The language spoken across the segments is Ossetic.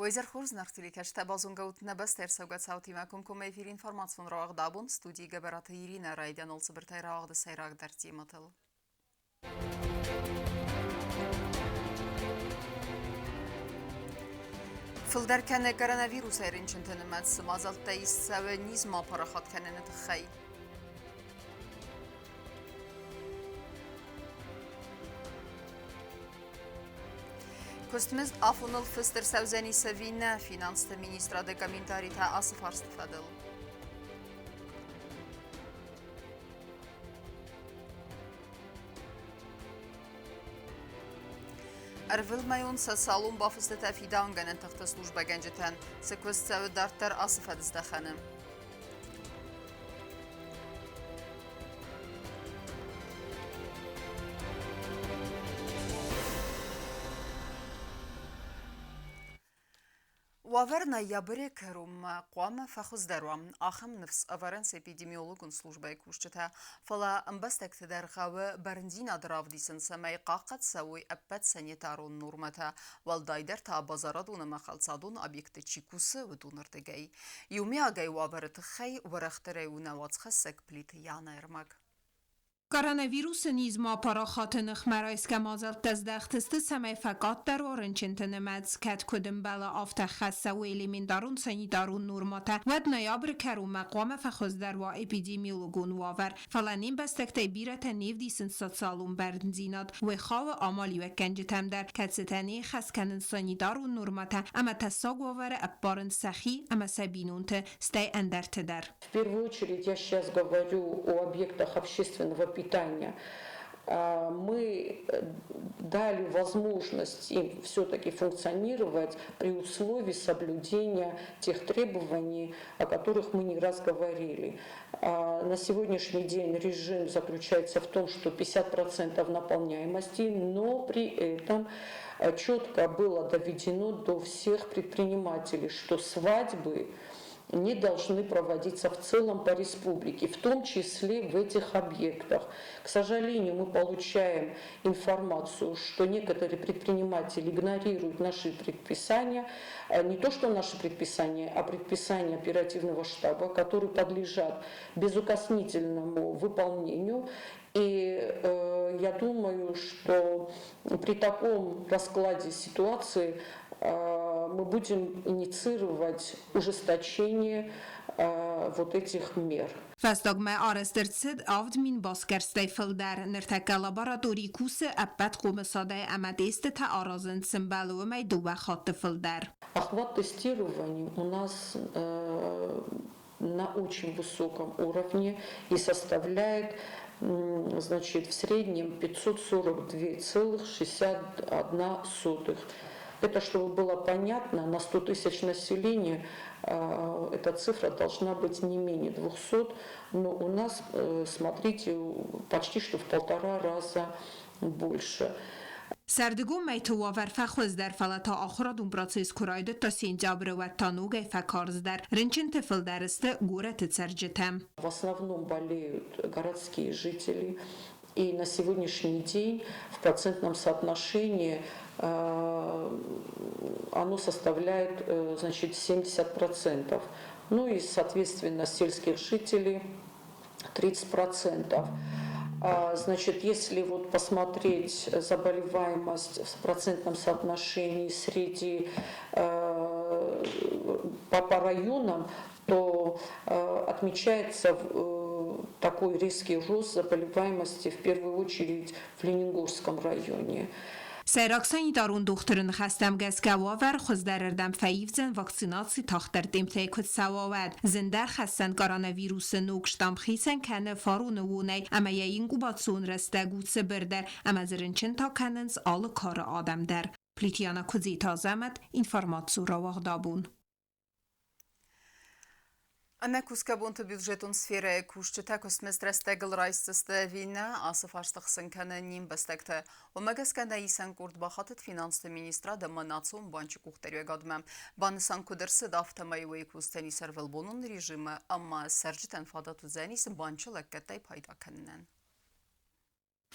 Уӕ хорз телекӕсджытӕ, базонгӕ ут нӕ бӕстӕ ӕрцӕугӕ цаутимӕ комкоммӕ эфиры информацион рауагъд абон студийы Гӕбӕраты Иринӕ райдианыл цыбыртӕй рауагъды сӕйрагдӕр темӕтыл. Фылдӕр кӕны коронавирусӕй рынчынты нымӕц, цы мадзӕлттӕ ист цӕуы низ ма парахат кӕныны тыххӕй. Куыстмызд афоныл фыст ӕрцӕудзӕнис ӕви нӕ, финансты министрады комментаритӕ ацы фарсты фӕдыл. Ӕрвылмӕйон социалон бафыстытӕ фидауынгӕнӕн тыхты службӕгӕнджытӕн цы куыст цӕуы дарддӕр ацы фӕдыздӕхӕны. Уавӕр ноябры кӕронмӕ хъуамӕ фӕхуыздӕр уа. Ахӕм ныфс ӕвӕрынц эпидемиологон службӕйы кусджытӕ. Фӕлӕ ӕмбӕстӕгты дӕр хъӕуы бӕрндзинад равдисын, цӕмӕй хъахъхъӕд цӕуой ӕппӕт санитарон нормӕтӕ, уӕлдайдӕр та базарадон ӕмӕ хӕлцадон объектты чи кусы, уыдонырдыгӕй. Иумиагӕй уавӕры тыххӕй уӕрӕхдӕрӕй у нӕ уацхӕссӕг Плиты Янӕ ӕрмӕг. Коронавирусы низ ма парахаты ныхмӕ райсгӕ мадзӕлттӕ здӕхт сты, цӕмӕй фӕкъаддӕр уа рынчынты нымӕц. Кӕд куыд ӕмбӕлы, афтӕ хӕссӕуы элементарон санитарон нормӕтӕ, уӕд ноябры кӕронмӕ хъуамӕ фӕхуыздӕр уа эпидемиологон уавӕр. Фӕлӕ не мбӕстӕгтӕй бирӕтӕ не вдисынц социалон бӕрндзинад. Уый хауы амалиуӕггӕнджытӕм дӕр, кӕцытӕ не ххӕст кӕнынц санитарон нормӕтӕ ӕмӕ тӕссаг уавӕры ӕппарынц сӕхи ӕмӕ сӕ бинонты, стӕй ӕндӕрты дӕр. В первую очередь я сейчас говорю о объектах общественного питания. Мы дали возможность им все-таки функционировать при условии соблюдения тех требований, о которых мы не раз говорили. На сегодняшний день режим заключается в том, что 50% наполняемости, но при этом четко было доведено до всех предпринимателей, что свадьбы не должны проводиться в целом по республике, в том числе в этих объектах. К сожалению, мы получаем информацию, что некоторые предприниматели игнорируют наши предписания, не то что наши предписания, а предписания оперативного штаба, которые подлежат безукоснительному выполнению. И я думаю, что при таком раскладе ситуации мы будем инициировать ужесточение вот этих мер. Фӕстагмӕ арӕзт ӕрцыд 7000 басгӕрстӕй фылдӕр. Ныртӕккӕ лаборатори кусы ӕппӕт хъомысадӕй ӕмӕ тестытӕ аразынц цы мбӕлы, уымӕй дыууӕ хатты фылдӕр. Охват тестирований у нас на очень высоком уровне и составляет, значит, в среднем 542,61. Это, чтобы было понятно, на 100 тысяч населения эта цифра должна быть не менее 200, но у нас, смотрите, почти что в полтора раза больше. Сӕрдыгон мӕйты уавӕр фӕхуыздӕр, фӕлӕ та ахуырадон процесс куы райдыдта сентябры, уӕд та ногӕй фӕкарздӕр. Рынчынты фылдӕр сты горӕты цӕрджытӕ. В основном болеют городские жители. И на сегодняшний день в процентном соотношении оно составляет, значит, 70%. Ну и, соответственно, сельских жителей 30%. Значит, если вот посмотреть заболеваемость в процентном соотношении среди по районам, то отмечается такой резкий рост заболеваемости в первую очередь в Ленингорском районе. Сӕйраг санитарон дохтыры ныхӕстӕм гӕсгӕ уавӕр хуыздӕрырдӕм фӕивдзӕн вакцинаци тагъддӕр темптӕй куыд цӕуа, уӕд. Зындӕр хӕссӕн коронавирусы ног штамм хицӕн кӕны фароны уонӕй ӕмӕ йӕ инкубацион рӕстӕг у цыбырдӕр ӕмӕ дзы рынчын та кӕнынц алы кары адӕм дӕр. Плитьяна Куыдзиты Азӕмӕт, информаци рауагъдабон. Ӕмӕ кусгӕ бонты бюджетон сферӕйы кусджытӕ куыстмызд рӕстӕгыл райсдзысты ӕви нӕ, ацы фарсты хсын кӕны не мбӕстӕгтӕ. Уымӕ гӕсгӕ нӕ исӕн къорд бахатыд финансты министрад ӕмӕ национ банчы къухдариуӕгадмӕ. Банысан куыд ӕрцыд, афтӕмӕй уый кусдзӕнис ӕрвылбонон режимы ӕмӕ цӕрджытӕн фадат уыдзӕнис банчы лӕггӕдтӕй пайда кӕнынӕн.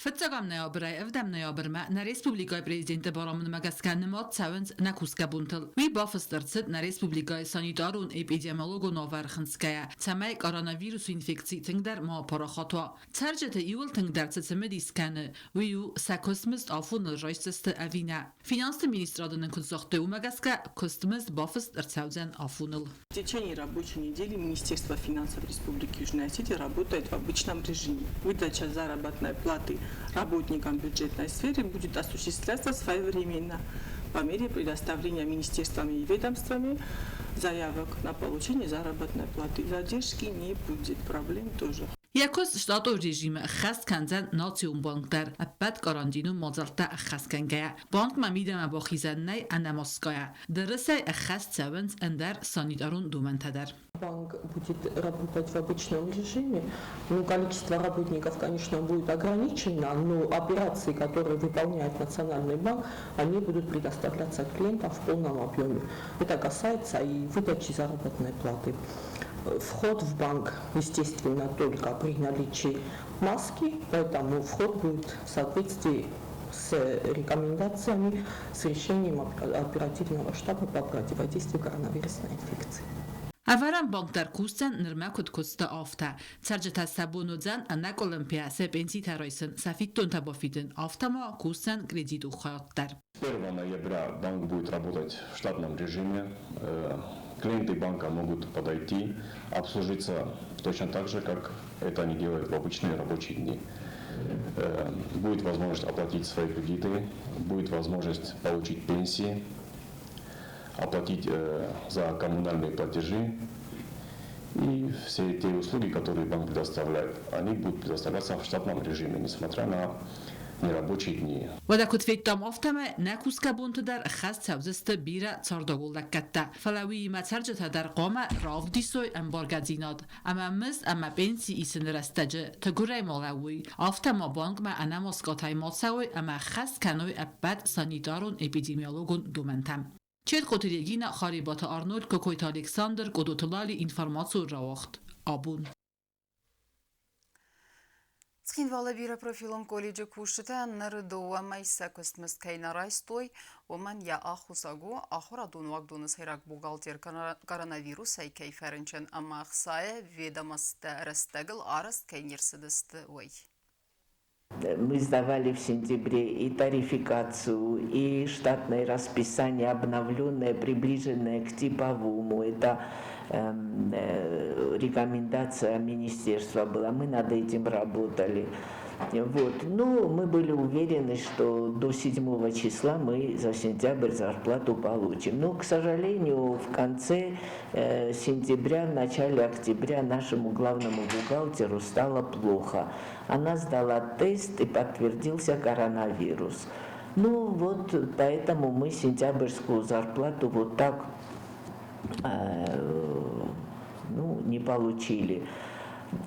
Фыццӕгӕм ноябрӕй ӕвдӕм ноябрмӕ нӕ республикӕйы президенты барамындмӕ гӕсгӕ нымад цӕуынц нӕ кусгӕ бонтыл. Уый бафыст ӕрцыд нӕ республикӕйы санитарон-эпидемиологон уавӕр хынцгӕйӕ, цӕмӕй коронавирусы инфекци тынгдӕр ма апарахат уа. Цӕрджыты иууыл тынгдӕр цы цымыдис кӕны, уый у, сӕ куыстмызд афоныл райсдзысты ӕви нӕ. Финансты министрады нын куыд загътой, уымӕ гӕсгӕ куыстмызд бафыст ӕрцӕудзӕн афоныл. В течение рабочей недели Министерство финансов Республики Южная Осетия работает в обычном режиме. Выдача заработной платы работникам бюджетной сферы будет осуществляться своевременно по мере предоставления министерствами и ведомствами заявок на получение заработной платы. Задержки не будет, проблем тоже. Йӕ куыст штатон режимы ӕххӕст кӕндзӕн Национ банк дӕр, ӕппӕт карантинон мадзӕлттӕ ӕххӕст кӕнгӕйӕ. Банкмӕ мидӕмӕ бахизӕн нӕй ӕнӕ маскӕйӕ. Дырысӕй ӕххӕст цӕуынц ӕндӕр санитарон домӕнтӕ дӕр. Банк будет работать в обычном режиме. Ну, количество работников, конечно, будет ограничено, но операции, которые выполняет Национальный банк, они будут предоставляться клиентам в полном объеме. Это касается и выдачи заработной платы. Вход в банк, естественно, только при наличии маски, поэтому вход будет в соответствии с рекомендациями, с решением оперативного штаба по противодействию коронавирусной инфекции. Ӕвӕрӕн банк дӕр кусдзӕн нырмӕ куыд куыста, афтӕ. Цӕрджытӕ сӕ бон уыдзӕн ӕнӕкъуылымпыйӕ сӕ пенситӕ райсын, сӕ фиддонтӕ бафидын, афтӕ ма кусдзӕн кредитон хайад дӕр. 1 ноября банк будет работать в штатном режиме. Клиенты банка могут подойти, обслужиться точно так же, как это они делают в обычные рабочие дни. Будет возможность оплатить свои кредиты, будет возможность получить пенсии, оплатить за коммунальные платежи. И все те услуги, которые банк предоставляет, они будут предоставляться в штатном режиме, несмотря на нерабочие дни. Уӕдӕ куыд федтам, афтӕмӕй нӕ кусгӕ бонты дӕр ӕххӕст цӕудзысты бирӕ цардагон лӕггӕдтӕ. Фӕлӕ уыимӕ цӕрджытӕ дӕр хъуамӕ равдисой ӕмбаргӕдзинад ӕмӕ мызд ӕмӕ пенси исыны рӕстӕджы тыгуырӕй ма лӕууой, афтӕ ма банкмӕ ӕнӕмаскъӕтӕй ма цӕуой ӕмӕ ӕххӕст кӕной ӕппӕт санитарон-эпидемиологон домӕнтӕ. Четкъоты Регина, Харебаты Арнольд, Кокойты Александр, Къодоты Лали информацион рауагъд. Абон. Цхинвалы бирӕпрофилон колледжы кусджытӕ ныр дыууӕ мӕй сӕ куыстмызд кӕй нӕ райстой, уымӕн йӕ аххосаг у, ахуырадон уагдоны сӕйраг бухгалтер коронавирусӕй кӕй фӕрынчын ӕмӕ ӕхцайы ведомосттӕ рӕстӕгыл арӕзт кӕй не рцыдысты, уый. Мы сдавали в сентябре и тарификацию, и штатное расписание обновленное, приближенное к типовому. Это рекомендация министерства была. Мы над этим работали. Вот. Но мы были уверены, что до 7 числа мы за сентябрь зарплату получим. Но, к сожалению, в конце сентября, в начале октября нашему главному бухгалтеру стало плохо. Она сдала тест, и подтвердился коронавирус. Ну вот, поэтому мы сентябрьскую зарплату вот так ну, не получили.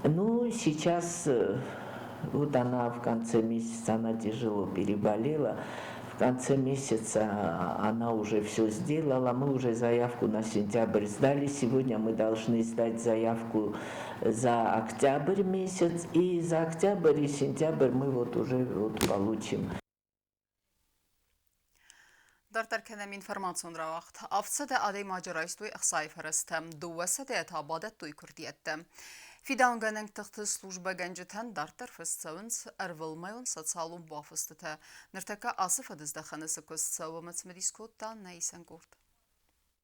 Ну, сейчас вот она в конце месяца, она тяжело переболела. В конце месяца она уже все сделала, мы уже заявку на сентябрь сдали. Сегодня мы должны сдать заявку за октябрь месяц. И за октябрь и сентябрь мы вот уже вот получим. Дарддӕр кӕнӕм информацион рауагъд. 700 адӕймаджы райстой ӕхцайы фӕрӕзтӕ, 200 та бадӕттой куырдиӕттӕ. Фидауынгӕнӕг тыхты службӕгӕнджытӕн дарддӕр фыст цӕуынц ӕрвылмӕйон социалон бафыстытӕ. Ныртӕккӕ ацы фӕдыздӕхӕны цы куыст цӕуы, ӕмӕ цымыдис кодта нӕ исӕн къорд.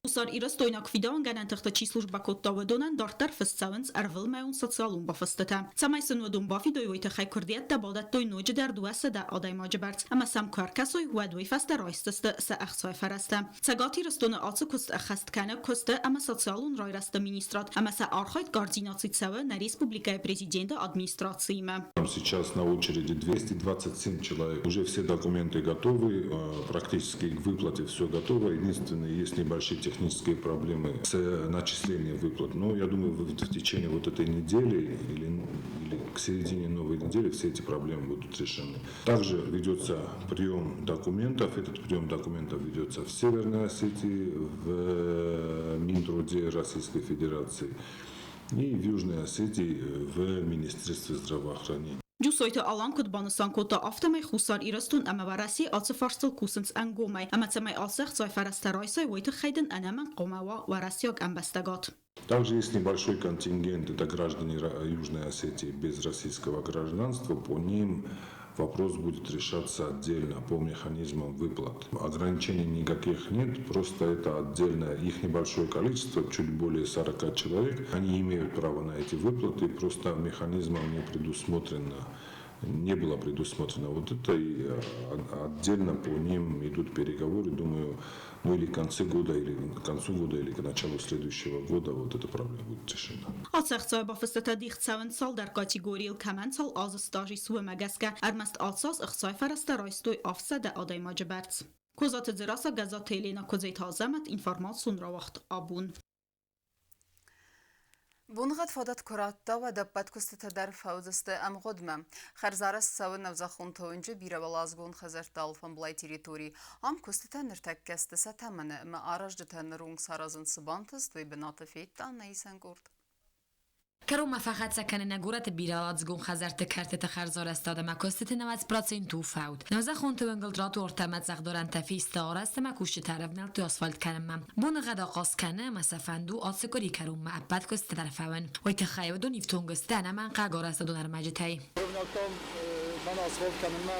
Хуссар Ирыстойнаг фидауынгӕнӕн тыхты чи службӕ кодта, уыдонӕн дарддӕр фыст цӕуынц ӕрвылмӕйон социалон бафыстытӕ. Цӕмӕй сын уыдон бафидой, уый тыххӕй куырдиӕттӕ бадӕттой ноджыдӕр 200 адӕймаджы бӕрц ӕмӕ сӕм куы ӕркӕсой, уӕд уый фӕстӕ райсдзысты сӕ ӕхцайы фӕрӕзтӕ. Цӕгат Ирыстоны ацы куыст ӕххӕст кӕны куысты ӕмӕ социалон райрӕзты министрад ӕмӕ сӕ архайд координаци цӕуы нӕ республикӕйы президенты администрациимӕ. Там сейчас на очереди 227 человек. Уже все документы готовы, практически к выплате все готово. Единственное, есть небольшие технические проблемы с начислением выплат. Но я думаю, в течение вот этой недели или к середине новой недели все эти проблемы будут решены. Также ведется прием документов. Этот прием документов ведется в Северной Осетии, в Минтруде Российской Федерации и в Южной Осетии в Министерстве здравоохранения. Джусойты Алан куыд банысан кодта, афтӕмӕй Хуссар Ирыстон ӕмӕ Уӕрӕсе ацы фарстыл кусынц ӕнгомӕй, ӕмӕ цӕмӕй ацы ӕхцайы фӕрӕзтӕ райсай, уый тыххӕй дын ӕнӕмӕнг хъуамӕ уа уӕрӕсейаг ӕмбӕстагад. Также есть небольшой контингент, это граждане Южной Осетии без российского гражданства, по ним вопрос будет решаться отдельно по механизмам выплат. Ограничений никаких нет, просто это отдельно, их небольшое количество, чуть более 40 человек, они имеют право на эти выплаты, просто механизмом не предусмотрено, не было предусмотрено вот это, и отдельно по ним идут переговоры, думаю, ну или к концу года, или к концу года, или к началу следующего года вот эта проблема будет решена. Ацы ӕхцайы бафыстытӕ дих цӕуынц цалдӕр категорийыл, кӕмӕн цал азы стаж ис, уымӕ гӕсгӕ. Ӕрмӕст ацы аз ӕхцайы фӕрӕзтӕ райстой 700 адӕймаджы бӕрц. Козаты Дзерассӕ, Гӕззаты Еленӕ, Куыдзеты Азӕмӕт, информацион рауагъд «Абон». Боныгъӕд фадат куы радта, уӕд ӕппӕт куыстытӕ дӕр фӕуыдзысты ӕмгъуыдмӕ. Хӕрзарӕзт цӕуы Нӕузӕххонты уынджы бирӕуӕладзыгон хӕдзӕртты алфӕмблай территори. Ам куыстытӕ ныртӕккӕ сты сӕ тӕмӕны ӕмӕ аразджытӕ ныронг саразын цы бантыст, уый бынаты федта нӕ исӕн къорд. Кӕронмӕ фӕхӕццӕ кӕны нӕ горӕты бирӕуӕладзыгон хӕдзӕртты кӕртыты хӕрзарӕзтад ӕмӕ куыстыты 90% у фӕуд. Нӕузӕххонты уынгыл тротуартӕ ӕмӕ цъӕхдорӕнтӕ фесты арӕзт ӕмӕ кусджытӕ ӕрӕвнӕлдтой асфальт кӕнынмӕ. Боныгъӕд ахъаз кӕны ӕмӕ сӕ фӕнд у ацы къуыри кӕронмӕ ӕппӕт куыстытӕ дӕр фӕуын. Уый тыххӕй уыдон ифтонг сты ӕнӕмӕнхъӕугӕ арӕзтадон ӕрмӕджытӕй. Ӕрӕвнӕлдтам мӕнӕ асфальт кӕнынмӕ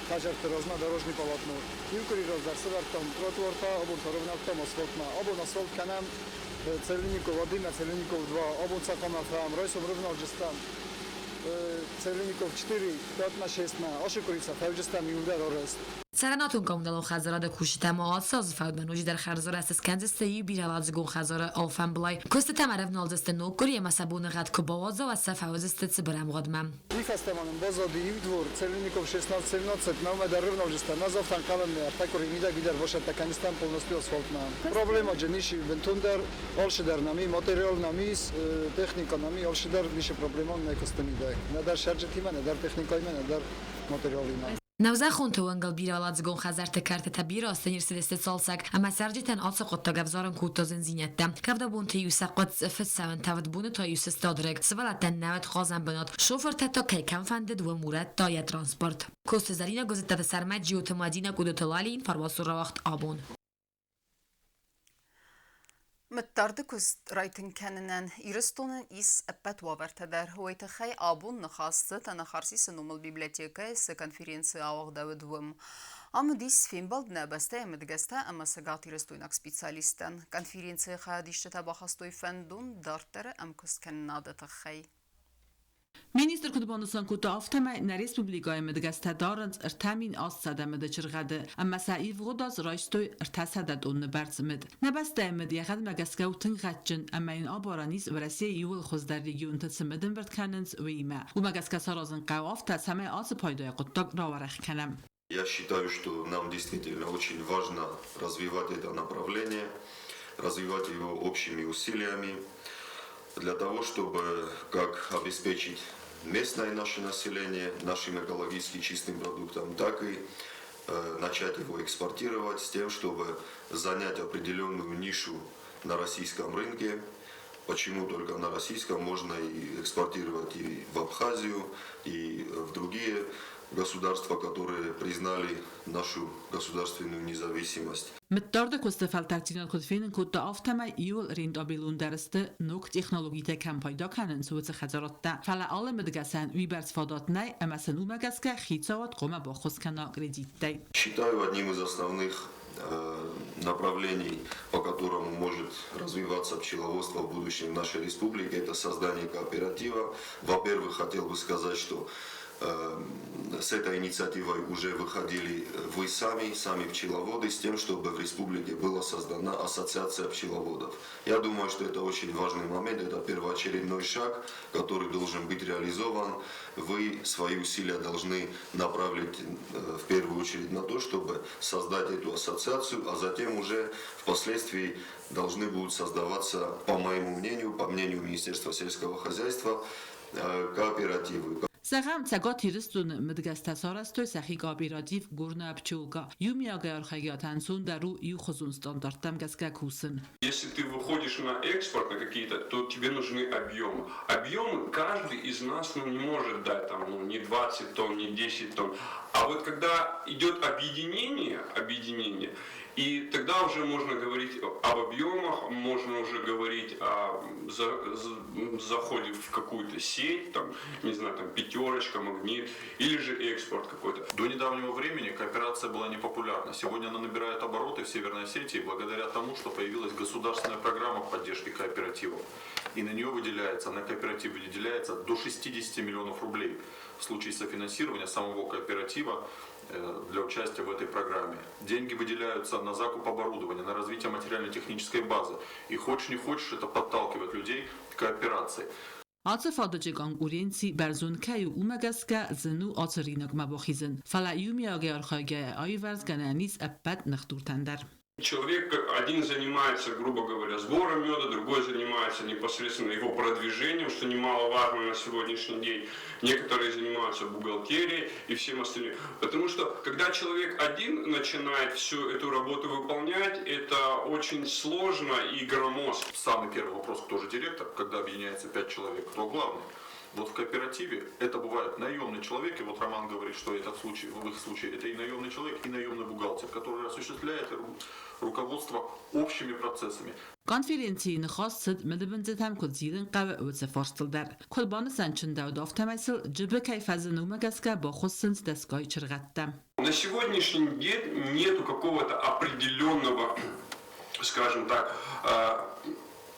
хӕдзӕртты размӕ дорожный полотно. Иу къуыри раздӕр сӕвӕрдтам тротуартӕ, абон та ӕрӕвнӕлдтам асфальтмӕ. Абон асфальт кӕнӕм Целинников 1 ӕмӕ Целинников 2. Абон сӕ хъуамӕ фӕуӕм, райсом рывналджыстӕм Целинников 4, 5-мӕ, 6-мӕ. Ацы къуыри сӕ фӕуджыстӕм иуылдӕр арӕзт. Цӕрӕнуатон коммуналон хӕдзарады кусджытӕ ма ацы азы фӕудмӕ ноджыдӕр хӕрзарӕзт скӕндзысты иу бирӕуӕладзыгон хӕдзары алфӕмблай. Куыстытӕм ӕрӕвналдзысты ног къуыри ӕмӕ сӕ боныгъӕд куы бауадза, уӕд сӕ фӕуыдзысты цыбыр ӕмгъуыдмӕ. Уый фӕстӕ ма нын баззади иу двор, Целинников 16-17, нӕумӕ дӕр рывналджыстӕм. Ӕз афтӕ ӕнхъӕлӕн, ӕртӕ къуыри мидӕг дӕр басӕттӕ кӕныстӕм полностью асфальтмӕ. Проблемаджын ис бынтондӕр, алцыдӕр нӕм и, материал нӕм ис, техникӕ нӕм и, алцыдӕр ницы проблемон нӕ куысты мидӕг. Нӕдӕр сӕрджытимӕ, нӕдӕр техникӕимӕ, нӕдӕр материалимӕ. Нӕузӕххонты уӕнгыл бирӕуӕладзыгон хӕдзӕртты кӕртытӕ бирӕ азты не рцыдысты цалцӕг, ӕмӕ цӕрджытӕн ацы хъуыддаг ӕвзарын кодта зындзинӕдтӕ. Кӕвдӕбонты-иу сӕ хъуыд цъыфы цӕуын, тӕвд боны та-иу сыстад рыг, сывӕллӕттӕн нӕ уыд хъазӕн бынат, шофыртӕ та кӕй кӕм фӕндыд, уым урӕдта йӕ транспорт. Коцты Зӕринӕ Гуызыттаты Сӕрмӕт, Джиоты Мадинӕ, Къудуты Лали, информацион рауагъд «Абон». Мыддарды куыст райтынг кӕнынӕн Ирыстонӕн ис ӕппӕт уавӕртӕ дӕр. Уый тыххӕй абон ныхас цыд Анахарсисы номыл библиотекӕйы цы конференци ауагъдӕуыд, уым. Ам уыдис фембӕлд нӕ бӕстӕйы мыдгӕстӕ ӕмӕ цӕгатирыстойнаг специалисттӕн. Конференцийы хайадисджытӕ бахастой фӕндон дарддӕры ӕмкуысткӕнынады тыххӕй. Министр куыд банысан кодта, афтӕмӕй нӕ республикӕйы мыдгӕстӕ дарынц 3800 мыды чыргъӕды ӕмӕ сӕ ивгъуыд аз райстой 300 тонны бӕрц мыд. Нӕ бӕстӕйы мыд йӕхӕдмӕ гӕсгӕ у тынг гъӕдджын ӕмӕ йын абарӕн ис Уӕрӕсейы иууыл хуыздӕр регионты цы мыд ӕмбырд кӕнынц, уыимӕ. Уымӕ гӕсгӕ саразын хъӕуы афтӕ, цӕмӕй ацы пайдайы хъуыддаг рауӕрӕх кӕнӕм. Я считаю, что нам действительно очень важно развивать это направление, развивать его общими усилиями для того, чтобы как обеспечить местное наше население нашим экологически чистым продуктом, так и начать его экспортировать с тем, чтобы занять определенную нишу на российском рынке. Почему только на российском? Можно и экспортировать и в Абхазию, и в другие государства, которые признали нашу государственную независимость. Мыддарды куысты фӕлтӕрддзинад куыд фенын кодта, афтӕмӕй иууыл рентабелондӕр сты ног технологитӕ кӕм пайда кӕнынц, уыцы хӕдзарадтӕ. Фӕлӕ алы мыдгӕсӕн уыйбӕрц фадат нӕй, ӕмӕ сын уымӕ гӕсгӕ хицауад хъуамӕ баххуыс кӕна кредиттӕй. Считаю одним из основных направлений, по которому может развиваться пчеловодство в будущем в нашей республике, это создание кооператива. Во-первых, хотел бы сказать, что с этой инициативой уже выходили вы сами, сами пчеловоды, с тем, чтобы в республике была создана ассоциация пчеловодов. Я думаю, что это очень важный момент, это первоочередной шаг, который должен быть реализован. Вы свои усилия должны направить в первую очередь на то, чтобы создать эту ассоциацию, а затем уже впоследствии должны будут создаваться, по моему мнению, по мнению Министерства сельского хозяйства, кооперативы. Зӕгъӕм, Цӕгат Ирыстоны мыдгӕстӕ сарӕзтой сӕхи кооператив «Горная пчелка». Иумиагӕй архайгӕ та ӕнцондӕр у иухуызон стандарттӕм гӕсгӕ кусын. Если ты выходишь на экспорт на какие-то, то тебе нужны объемы. Объемы каждый из нас, ну, не может дать там, ну, не 20 тонн, не 10 тонн. А вот когда идет объединение, объединение, и тогда уже можно говорить об объемах, можно уже говорить о заходе в какую-то сеть, там, не знаю, там, «Пятерочка», «Магнит» или же экспорт какой-то. До недавнего времени кооперация была непопулярна. Сегодня она набирает обороты в Северной Осетии благодаря тому, что появилась государственная программа поддержки кооперативов. И на нее выделяется, на кооператив выделяется до 60 миллионов рублей в случае софинансирования самого кооператива для участия в этой программе. Деньги выделяются на закуп оборудования, на развитие материально-технической базы. И хочешь не хочешь, это подталкивает людей к кооперации. Ацы фадыджы конкуренци бӕрзонд кӕй у, уымӕ гӕсгӕ зын у ацы рынокмӕ бахизын. Фӕлӕ иумиагӕй архайгӕйӕ аиуварсгӕнӕн ис ӕппӕт ныхдуртӕн дӕр. Человек один занимается, грубо говоря, сбором меда, другой занимается непосредственно его продвижением, что немаловажно на сегодняшний день. Некоторые занимаются бухгалтерией и всем остальным. Потому что, когда человек один начинает всю эту работу выполнять, это очень сложно и громоздко. Самый первый вопрос, кто же директор, когда объединяется 5 человек, кто главный? Вот в кооперативе это бывает наемный человек, и вот Роман говорит, что этот случай, в их случае это и наемный человек, и наемный бухгалтер, который осуществляет руководство общими процессами. Конференцийы ныхас цыд мыдыбындзытӕм куыд зилын хъӕуы, уыцы фарстыл дӕр. Куыд банысан чындӕуыд, афтӕмӕй сыл джыбы кӕй фӕзыны, уымӕ гӕсгӕ бахуыссынц дӕсгай чыргъӕдтӕ. На сегодняшний день нету какого-то определенного, скажем так,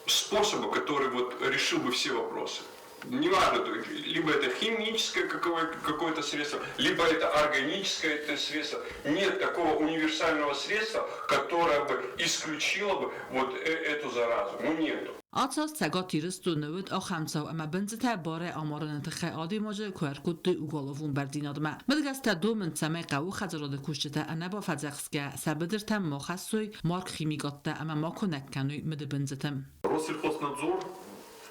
способа, который вот решил бы все вопросы. Неважно, либо это химическое какое-то средство, либо это органическое это средство. Нет такого универсального средства, которое бы исключило бы вот эту заразу. Ну нету. Ацы аз Цӕгат Ирыстоны уыд ахӕм цау, ӕмӕ бындзытӕ барӕй амарыны тыххӕй адӕймаджы куы ӕркодтой уголовон бӕрндзинадмӕ. Мыдгӕстӕ домынц, цӕмӕй хъӕуы хӕдзарады кусджытӕ ӕнӕбафӕдзӕхсгӕ сӕ быдыртӕм ма хӕссой маргхимикаттӕ ӕмӕ ма куынӕг кӕной мыдыбындзыты. Россельхознадзор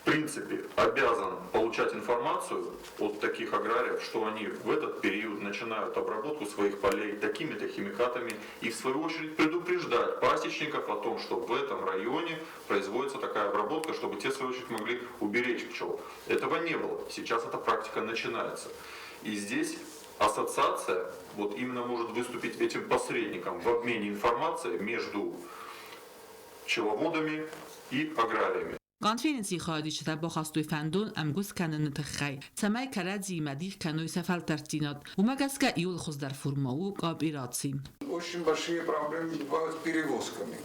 в принципе обязан получать информацию от таких аграриев, что они в этот период начинают обработку своих полей такими-то химикатами и в свою очередь предупреждать пасечников о том, что в этом районе производится такая обработка, чтобы те в свою очередь могли уберечь пчел. Этого не было. Сейчас эта практика начинается. И здесь ассоциация вот именно может выступить этим посредником в обмене информацией между пчеловодами и аграриями. Конференцийы хайадисджытӕ бахастой фӕндон ӕмгуыст кӕныны тыххӕй, цӕмӕй кӕрӕдзиимӕ дих кӕной сӕ фӕлтӕрддзинад. Уымӕ гӕсгӕ иуыл хуыздӕр формӕ у коопераци. Очень большие проблемы бывают с перевозками.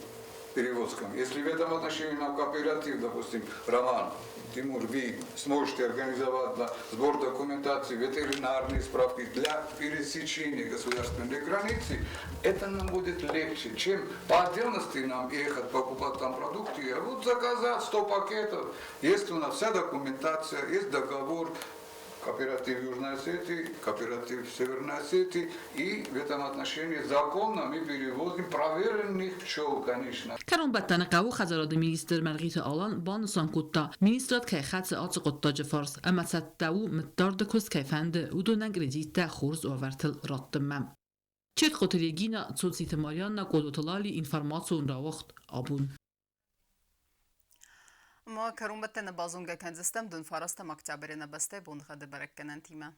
Перевозками. Если в этом отношении нам кооператив, допустим, Роман, Тимур, вы сможете организовать, да, сбор документации, ветеринарные справки для пересечения государственной границы, это нам будет легче, чем по отдельности нам ехать покупать там продукты. А вот заказать 100 пакетов, есть у нас вся документация, есть договор, кооператив Южной Осетии, кооператив Северной Осетии. И в этом отношении законно мы перевозим проверенных пчел, конечно. Кӕронбӕттӕны хъӕуы хӕдзарады министр Мӕргъиты Алан банысан кодта, министрад кӕй хӕцы ацы хъуыддаджы фарс ӕмӕ цӕттӕ у, мыддарды куыст кӕй фӕнды, уыдонӕн кредиттӕ хорз уавӕртыл раттынмӕ. Четхъоты Регина, Цоциты Марианна, Къодоты Лали, информацион рауагъд Абон. Ма кӕронбӕттӕны базонгӕ кӕндзыстӕм дын фарастӕм октябры нӕ бӕстӕйы боныгъӕды бӕрӕггӕнӕнтимӕ.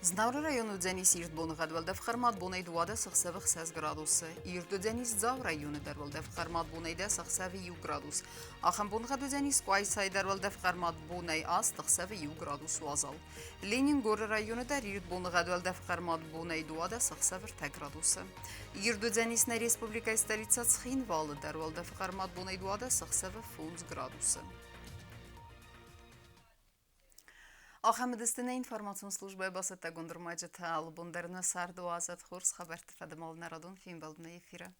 Знауыры районы уыдзӕнис ирд боныгъӕд уӕлдӕф хъӕрмад бонӕй 12 ӕхсӕвы 6 градусы. Ирд уыдзӕнис Дзауы районы дӕр уӕлдӕф хъӕрмад бонӕй 10 ӕхсӕвы 1 градус. Ахӕм боныгъӕд уыдзӕнис Къуайсайы дӕр уӕлдӕф хъӕрмад бонӕй 8 ӕхсӕвы 1 градус уазал. Ленингоры районы дӕр ирд боныгъӕд уӕлдӕф хъӕрмад бонӕй 12 ӕхсӕвы 3 градусы. Ирд уыдзӕнис нӕ республикӕйы столицӕ Цхинвалы дӕр уӕлдӕф хъӕрмад бонӕй 12 ӕхсӕвы 5 градусы. Ахӕм уыдысты нӕ информацион службӕйы бацӕттӕгонд ӕрмӕджытӕ. Алы бон дӕр нӕ царды уадзӕд хорз хабӕртты фӕдыл нӕ радон фембӕлд нӕ эфиры.